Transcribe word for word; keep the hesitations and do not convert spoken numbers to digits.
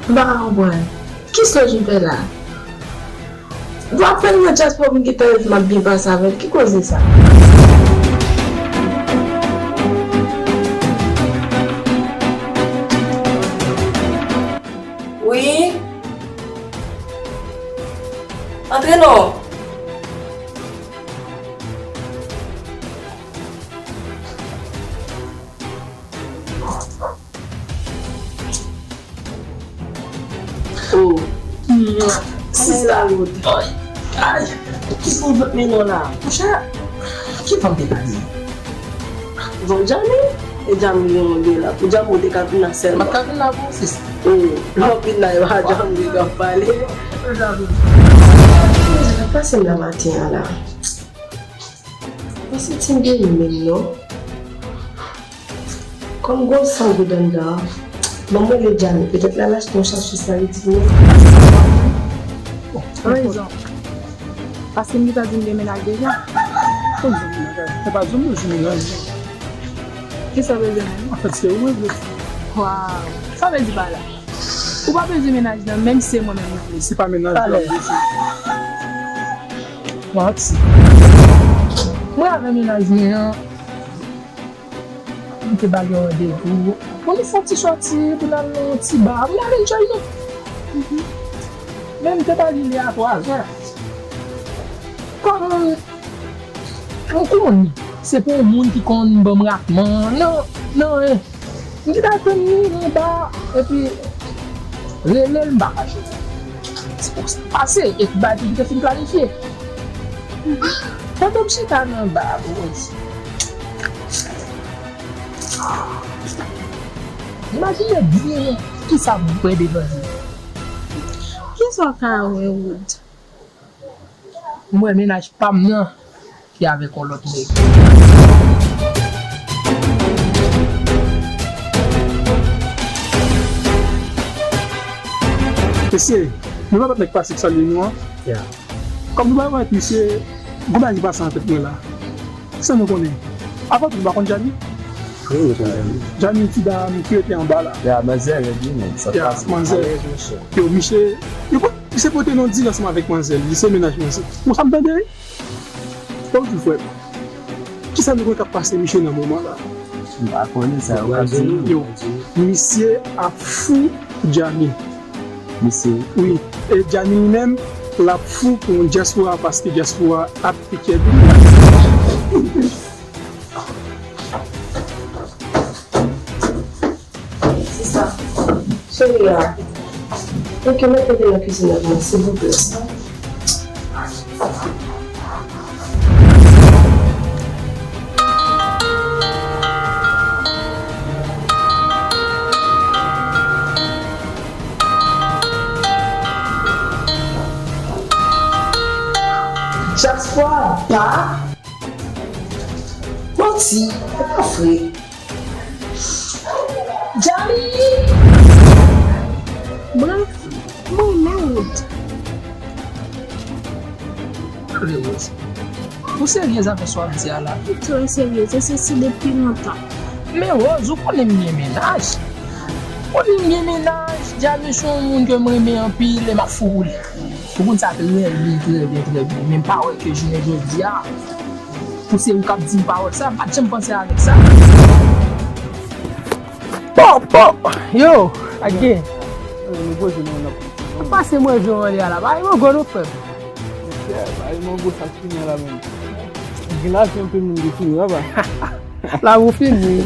M pa ka konprann. Kisa w vin fè la? Bon, apèn nan dyaspora m gentan di m ap byen pase avè l. Ki koze sa? Wi. Antre non. Oh. Sista. Ay, ay. Ki pou w vant men non la? Monchè, ki fanm te ka di? Van Djami? E Djami gen yon de la. Pou Djami ou te ka vin la sèlman. M pa ka vin la pou ou, sista. Oh, lè w vin la, e pa Djami ou ka pale. Sa k pase m nan maten an la? Mwen santi m genyen menm non. Kòm gon san goud anndan an, ban m rele Djani, petèt l al achte yon sachet sa li di mwen. Rezon. Paske m gentan di m gen mennaj deja. Kòm di mennaj, se pa di m nou di mennaj. Kisa w bezwen menm? Anfèt, se ou mwen vle. Waw. Sa w vle di pa la? Ou pa bezwen mennaj nan, menm si se mwen menm ou vle. Se pa mennaj la, ou bezwen. Mati. Mwen avè mennaj mwen an, m te ba l yon randevou. Pou nou fè yon ti sòti, pou n al nan yon ti ba, pou n al enjoy nou. Men m te ba li lè a twa zè. Kòm m konnen se pou yon moun ki konn ban m ratman nan, nan, eh. M te al tann li nan ba, epi rele l, m pa kache. Se konsa l pase, epi bagay ki te fin planifye. Pandan m chita nan ba a, pou mwen di, imajine byen kisa m wè devan je m. Kisa w ka wè, Wood? M wè mennaj pa m nan ki avèk yon lòt nèg. Mesye, nou pa t nèg pase k salye nou an? Ya. Kòm nou pa wè misye, gon bagay ki pase nan tèt mwen la. Sa nou konnen? Avan tou, nou pa konn Djani? Wi, nou konn Djani. Djani, ti dam ki rete anba la. Ya, manzè rèd wi, men. Sa k pase? Manzè. Alèz, monchè. Yo, misye, yo, misye pote non dil ansanm avèk manzè l. Li se mennaj manzè. Bon, sa m tande, wi. Bon, di frè m. Kisa nou konn k ap pase misye nan moman la? M pa konnen sa, yo ka di nou. Yo, misye ap fou Djani. Misye. Wi. E Djani li menm, l ap fou pou dyaspora paske dyaspora ap pike li. Sista, cheri a, ok, mete l nan kizin nan, silvouplè. Dyaspora ba. Manti, se pa vre. Djani! Bref, mwen renmen Wood. Tande, Rose. Ou serye zafè sa w ap di a la? M trè serye, se, se, se depi lontan. Men Rose, ou konnen m gen mennaj. Ou konnen m gen mennaj, Djani se yon moun ke m renmen anpil e m ap fou pou li. Ou konn sa trè byen, trè byen, trè byen. Men m pa wè ke jounen jodi a, pou se ou k ap di m pawòl sa, m pa t janm panse avèk sa. Pò, pò! Yo, ake. Pase mwen jwe anlè a la. Bay mango non, frè m. Bay mango sa k fini la menm. Gen lajan anpil moun ki fini, papa. La ou fini.